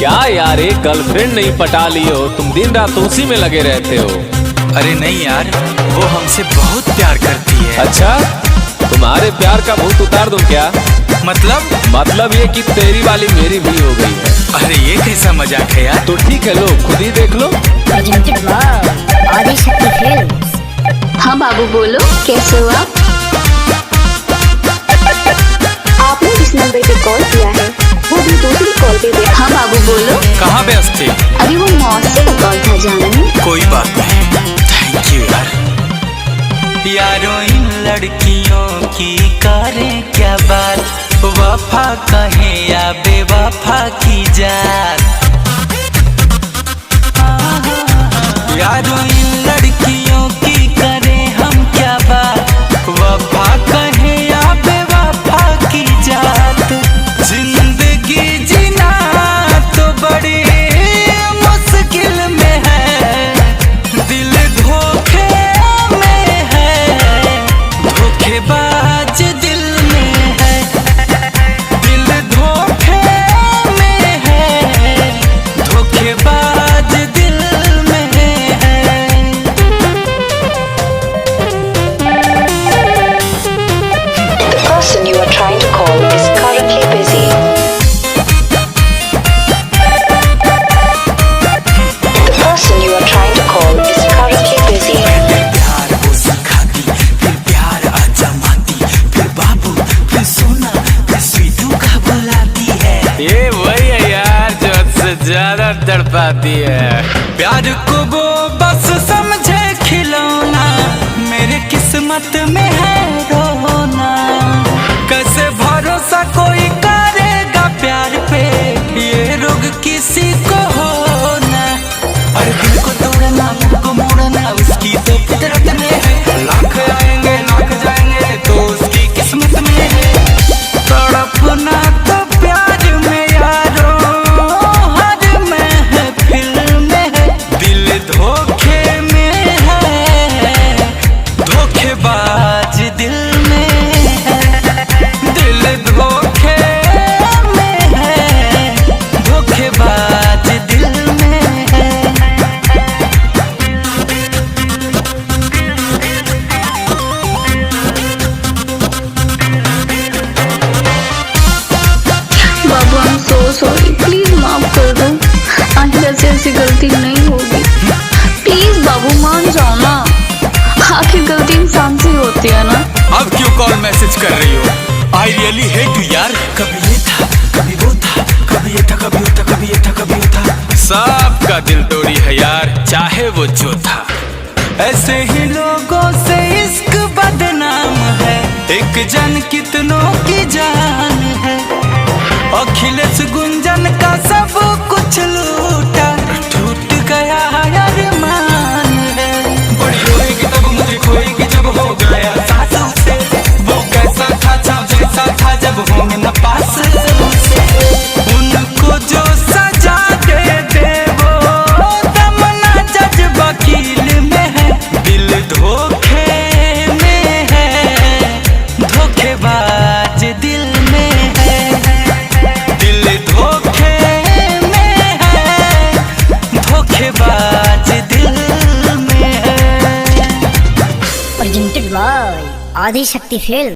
क्या यार, एक गर्लफ्रेंड नहीं पटा ली हो तुम, दिन रात उसी में लगे रहते हो। अरे नहीं यार, वो हमसे बहुत प्यार करती है। अच्छा, तुम्हारे प्यार का भूत उतार दूं क्या? मतलब? मतलब ये कि तेरी वाली मेरी भी हो गई है। अरे ये कैसा मजाक है यार। तो ठीक है, लो खुद ही देख लो। Presented by Adishakti Films. हाँ बाबू बोलो, कैसे हो आप? आपने जिस नंबर पे कॉल किया है वो भी दूसरी कॉल पे व्यस्त। हाँ बाबू बोलो। कहाँ व्यस्त थे? अरे वो मौसी का कॉल था जानू। कोई बात नहीं, thank you यार। यारों इन लड़कियों की करें क्या बात, वफा कहें या बेवफा की जात। यारों इन लड़कियों की करें हम क्या बात, वफा कहें या बेवफा की जात। जिंदगी जीना तो बड़ी मुश्किल में है, दिल धोखे में है, धोखेबाज दिल में है। दिल धोखे में है, धोखेबाज दिल में है। The person you are trying to call is currently busy. The person you are trying to call is currently busy. प्यार वो सिखाती, फिर प्यार आजमाती, फिर बाबू, फिर सोना, फिर स्वीटू का बुलाती है। ये वही है यार जो हद से ज्यादा तड़पाती है। प्यार को वो बस समझे खिलौना, मेरे किस्मत में है रोना। कैसे भरोसा कोई करेगा प्यार पे, ये रोग किसी को होना। अरे दिल को तोड़ना, मुंह को मोड़ना उसकी तो फितरत में है। लाख आएंगे लाख जाएंगे तो उसकी किस्मत में है। तड़पना तो प्यार में यारो हर महफिल में है। दिल धोखे में है, धोखेबाज दिल में है। दिल धोखे में है, धोखेबाज दिल में है। बाबू I am so sorry, please माफ कर दो। आइंदा से ऐसी गलती नहीं होगी। प्लीज बाबू मान जाओ ना, आखिर गलती इंसान से ही होती है ना। अब क्यों कॉल मैसेज कर रही हो? I really hate you यार। कभी ये था कभी वो था, कभी ये था कभी वो था, कभी ये था कभी वो था। सबका दिल तोड़ी है यार, चाहे वो जो था। ऐसे ही लोगों से इश्क बदनाम है, एक जन कितनों की जान है। अखिलेश गुंजन का सब कुछ लूटा, टूट गया अरमान है। बड़ी होएगी तब मुझे खोएगी जब हो गया साथ उसे। वो कैसा था छाँव जैसा था जब होंगे न पास उसे। उनको जो सजा दे दे वो दमना जज वकील में है। दिल धोखे में है, धोखेबाज दिल में है। दिल धोखे में है, धोखेबाज दिल में है। Presented by Adishakti Films.